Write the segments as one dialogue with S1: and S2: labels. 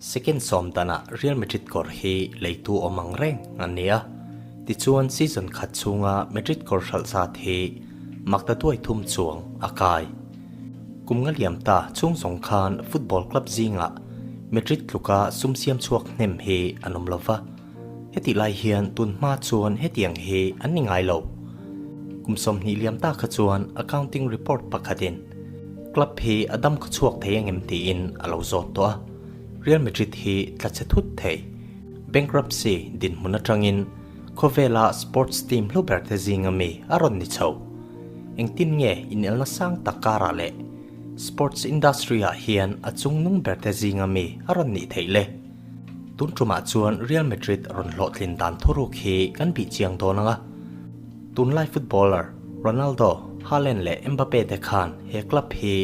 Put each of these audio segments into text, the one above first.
S1: Second sawm danah Real Madrid kawr hi leitu awm ang reng an ni a. Tichuan season khat chhunga Madrid kawr hralh zat hi makta duai thum chuang a kai. Kum nga liam ta chhung zawng khan football club zingah Madrid tluka sum siam chhuak hnem hi an awm lova. Hetih lai hian tun hma chuan hetiang hi an ni ngai lo. Kum 20 liam ta kha chuan accounting report pakhatin club hi a dam khaw chhuak thei angem tiin a lo zawt tawh a. Real Madrid hi tla chhe thut thei. Bankruptcy dinhmun atangin khawvela sports team hlu ber te zinga mi a rawn ni chho. Engtin nge inelna sang tak karah leh sports industry ah hian a chungnung ber te zinga mi a rawn nih theih le? Tun tumah chuan Real Madrid rawn hlawhtlin dan thuruk hi kan bih chiang dawn ang a. Tunlai footballer Ronaldo, Haaland leh Mbappe te khan he club hi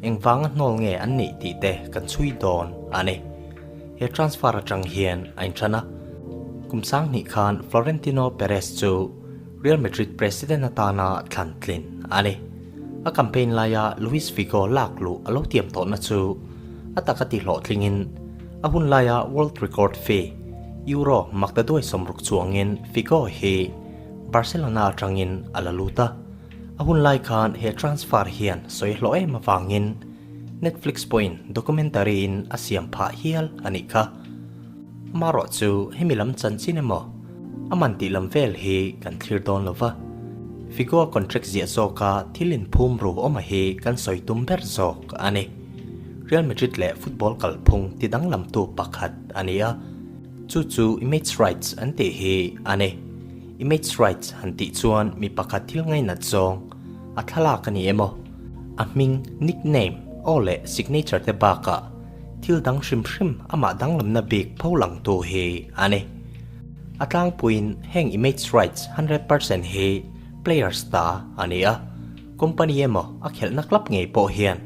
S1: engvanga hnawl nge an nih tih te kan chhui dawn a ni. He transfer atang hian a inṭhan a. Kum 2000 khan Florentino Perez chu Real Madrid president atana thlan tlin a ni. A campaign laia Luis Figo lak luh a lo tiam tawhna chu a taka ti hlawhtlingin a hun laia world record fee Euro maktaduai 60 chuangin Figo hi Barcelona atangin a la lut a. A hun lai khan he transfer hian sawi hlawh em avangin Netflix pawhin documentary in a siam phah hial a nih kha. Amaherawh chu hemi lam chanchin emaw a man tih lam vel hi kan thlir dawn lo va, Figo-a contract ziah zawka thil inphum ru awma hi kan sawi tum ber zawk a ni. Real Madrid leh football kalphung ti danglamtu pakhat a ni a, chu chu image rights an tih hi a ni. Image rights han tih chuan mi pakhat thil ngainat zawng a thlalak a ni emaw, a hming, nickname, aw leh signature te bakah, Thil dang hrim hrim amah danglamna bik pho langtu hi a ni. A tlangpuiin heng image rights 100% hi players ta a ni a, company emaw a khelhna club ngei pawh hian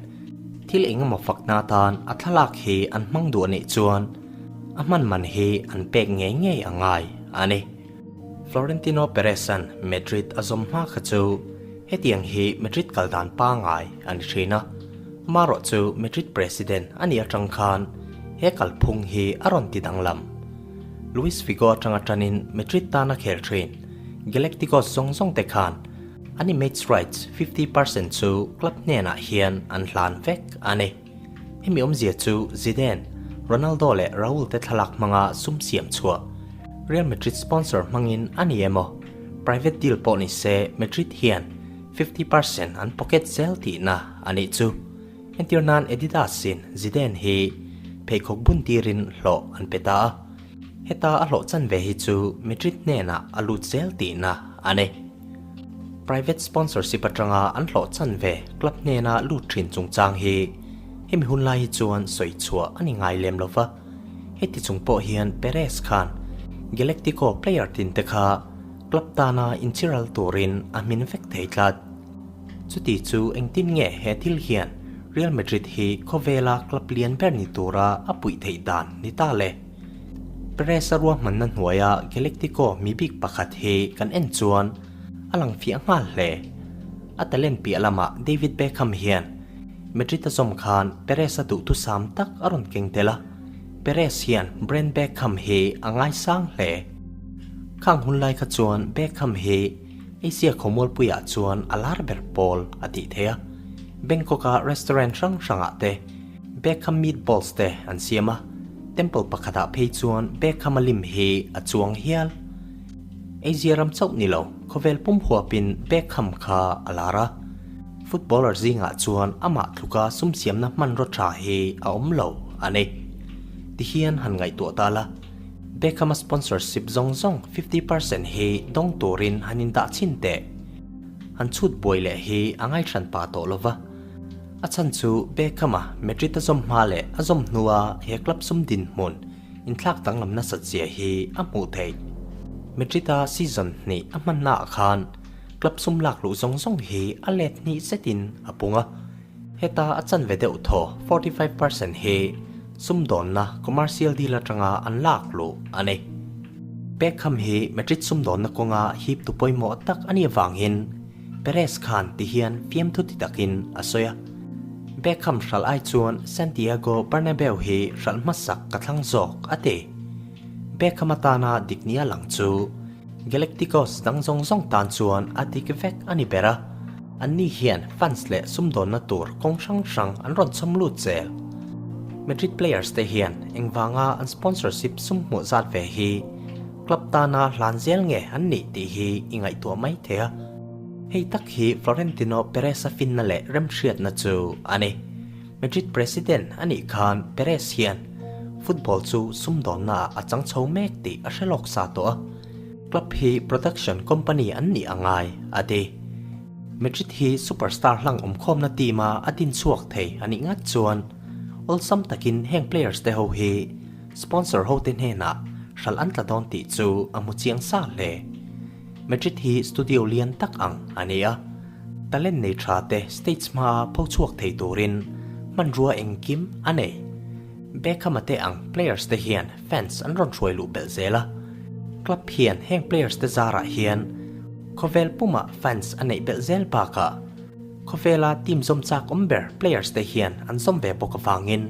S1: thil eng emaw fakna atan a thlalak hi an hmang duh a nih chuan a hman man hi an pek ngei ngei a ngai a ni. Florentino Perez-a'n Madrid a zawm hma kha chu hetiang hi Madrid kal dan pangngai a ni thin a. Amaherawh chu Madrid President a nih atang khan he kalphung hi a rawn ti danglam. Luis Figo atanga tanin Madrid tana khel thin Galacticos zawng zawng te khan an image rights 50% chu club hnenah hian an hlan vek a ni. Hemi awmzia chu Zidane, Ronaldo leh Raul te thlalak hmanga sum siam chhuah Real Madrid sponsor hmangin a ni emaw private deal pawh ni se Madrid hian 50% an pocket zel tihna a nih chu. Entir nan Adidas in Zidane hi pheikhawk bun tirin hlawh an pe ta a. Heta a hlawh chanve hi chu Madrid hnenah a lut zel tihna a ni. Private sponsorship atanga an hlawh chanve club hnena lut thin chungchang hi hemi hun lai hi chuan sawi chhuah a ni ngai lem lova. Heti chung pawh hian Perez khan Galactico player tin te kha Club tana inchiral turin a hmin vek thei tlat. Chuti chu engtin nge he thil hian Real Madrid hi khawvela club lian ber ni tura a puih theih dan ni ta le? Perez-a ruahmanna hnuaia Galactico mi bik pakhat hi kan en chuan a lang fiah nghal hle. A talent piah lamah David Beckham hian Madrid a zawm khan Perez-a duhthusam tak a rawn keng tel a. Perez hian Brand Beckham hi a ngaisang hle. Khang hun lai kha chuan Beckham hi Asia khawmualpuiah chuan a lar ber pawl a tih theih a. Bangkok-a restaurant hrang hrangah te Beckham meatballs te an siam a, temple pakhatah phei chuan Beckham-a lim hi a chuang hial. Asia ram chauh ni lo, khawvel pum huapin Beckham kha a lar a. Footballer zingah chuan amah tluka sum siamna hmanraw tha hi a awm lo a ni. Tihian han ngaihtuah ta la. Beckham-a sponsorship zawng zawng 50% hi dawng turin han indah chhin teh. Han chhut buai leh hi a ngaihhran pah tawh lova. A chhan chu Beckham-a Madrid a zawm hma leh a zawm hnua he club sum dinhmun inthlak danglam nasat zia hi a hmuh theih. Madrid-a season hnih a hmannaah khan club sum lak luh zawng zawng hi a let hnih zetin a pung a. Heta a chanve deuh thaw 45% hi sumdawnna commercial deal atanga an lak luh a ni. Beckham hi Madrid sumdawnna kawnga hip tu pawimawh tak a nih avangin Perez khan ti hian fiamthu ti takin a sawi a. Beckham hralh ai chuan Santiago Bernabeu hi hralh hmasak ka thlang zawk, a ti. Beckham atana dik nia lang chu Galacticos dang zawng zawng tan chuan a dik vek a ni ber a, anni hian fans leh sumdawnna tur kawng hrang hrang an rawn chhawm lut zel. Madrid players te hian engvanga an sponsorship sum hmuh zat ve hi club tana hlan zel nge an nih tih hi i ngaihtuah mai thei a. Hei tak hi Florentino Perez-a finna leh remhriatna chu a ni. Madrid president a nih khan Perez hian football chu sumdawnnaah a chang chho mek tih a hre lawk sa tawh a, club hi production company an nih a ngai, a ti. Madrid hi superstar hlang awmkhawmna team-a a din chhuak thei a nih ngat chuan awlsam takin heng players te ho hi sponsor hote hnenah hralh an tla dawn tih chu a hmu chiang sa hle. Madrid hi studio lian tak ang a ni a, talent nei tha te stage hmaa pho chhuak thei turin hmanrua engkim a nei. Beckham-a te ang players te hian fans an rawn hruai luh belh zel a, club hian heng players te zarah hian khawvel pumah fans a neih belh zel bakah khawvela team zawm chak awm ber players te hian an zawm ve bawk avangin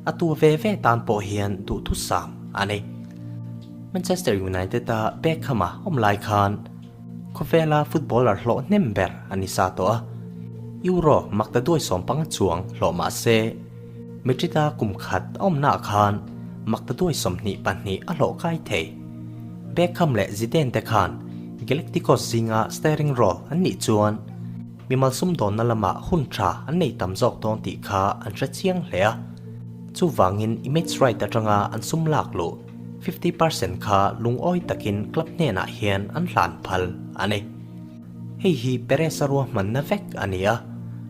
S1: a tu ve ve tan pawh hian duhthusam a ni. Manchester United-a Beckham-a awm lai khan khawvela footballer hlawh hnem ber a ni sa tawh a, Euro maktaduai sawmpanga chuang hlawh mah se, Madrid-a kum khat a awmnaah khan maktaduai 22 a hlawh kai thei. Beckham leh Zidane te khan Galacticos zinga starring role an nih chuan mimal sumdawnna lamah hun tha an nei tam zawk dawn tih kha an hre chiang hle a, chuvangin image right atanga an sum lak luh 50 percent kha lungawi takin club hnenah hian an hlan phal a ni. Hei hi Perez-a ruahmanna vek a ni a,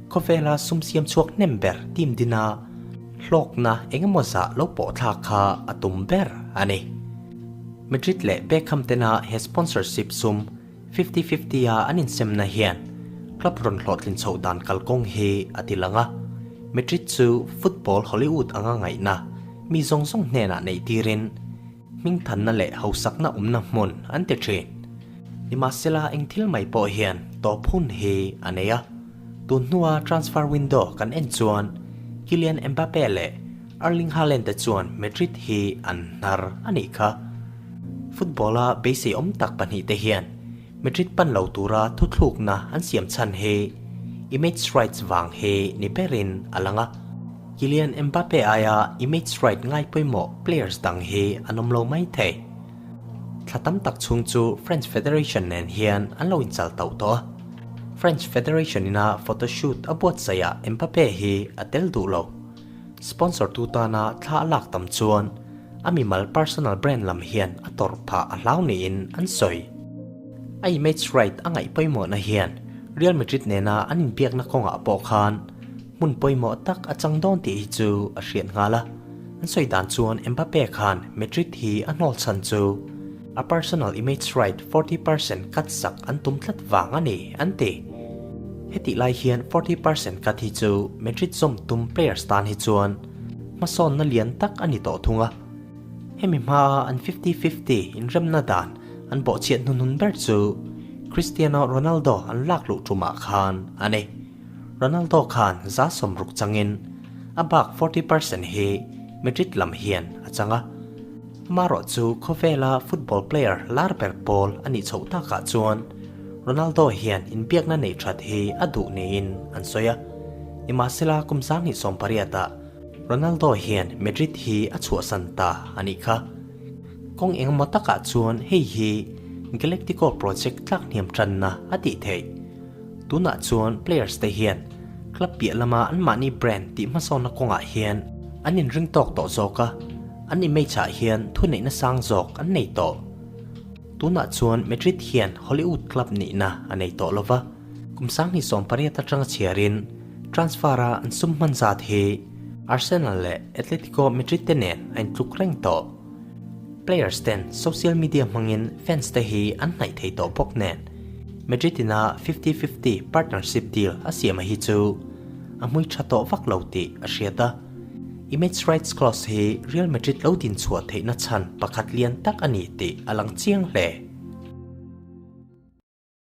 S1: khawvela sum siam chhuak hnem ber team dina hlawkna engemaw zah lo pawh thlak kha a tum ber a ni. Madrid leh Beckham tena he sponsorship sum fifty-fifty a an insemna hian club rawn hlawhtlin chhoh dan kalkawng hi a ti lang a, Madrid chu football Hollywood anga ngaihna mi zawng zawng hnenah neih tirin hmingthanna leh hausakna awmna hmun an ti thin. Nimahsela eng thil mai pawh hian tawp hun hi a nei a, tun hnua transfer window kan en chuan Kylian Mbappe leh Erling Haaland te chuan Madrid hi an hnar a nih kha. Football-a beisei awm tak pahnihte hian Madrid pan lo tura thuthlukna an siam chhan hi image rights vang hi ni berin a lang a. Kylian Mbappe aia image right ngai pawimawh players dang hi an awm lo mai thei. Thla tam tak chhung chu French Federation nen hian an lo inchal tauh tawh a. French Federation ina photoshoot a buatsaihah Mbappe hi a tel duh lo. Sponsor tu tana thla a lak tam chuan a mimal personal brand lam hian a tawrh phah a hlau niin an sawi. A image right a ngaih pawimawhna hian Real Madrid nena an inbiakna kawngah pawh khan hmun pawimawh tak a chang dawn tih hi chu a hriat nghal a. An sawi dan chuan Mbappe khan Madrid hi a hnawl chhan chu a personal image right 40 percent cut sak an tum tlat vang a ni an ti. Hetih lai hian 40 percent cut hi chu Madrid zawm tum players tan hi chuan hmasawnna lian tak a ni tawh thung a. Hemi hmaa an fifty-fifty inremna dan an bawhchhiat hnuhnun ber chu Cristiano Ronaldo an lak luh tumah khan a ni. Ronaldo khan za 60 changin a bak 40 percent hi Madrid lam hian a chang a. Amaherawh chu khawvela football player lar ber pawl a nih chhoh takah chuan Ronaldo hian inbiakna neih that hi a duh niin an sawi a. Nimahsela kum 2018 ah Ronaldo hian Madrid hi a chhuahsan ta a nih kha. Kawng engemaw takah chuan hei hi Galactico project tlak hniam tanna a tih theih. Tunah chuan players te hian club piah lama anmahni brand tih hmasawnna kawngah hian an inring tawk tawh zawk a, an image ah hian thuneihna sang zawk an nei tawh. Tunah chuan Madrid hian Hollywood club nihna a nei tawh lova, kum 2018 atanga chhiarin transfer a an sum hman zat hi Arsenal leh Atletico Madrid te nen a intluk reng tawh. Players ten social media hmangin fans te hi an hnaih thei tawh bawk nen Madrid ina fifty-fifty partnership deal a siam a hi chu a hmui tha tawh vak lo tih a hriat a. Image rights clause hi Real Madrid lo din chhuah theihna chhan pakhat lian tak a ni tih a lang chiang hle.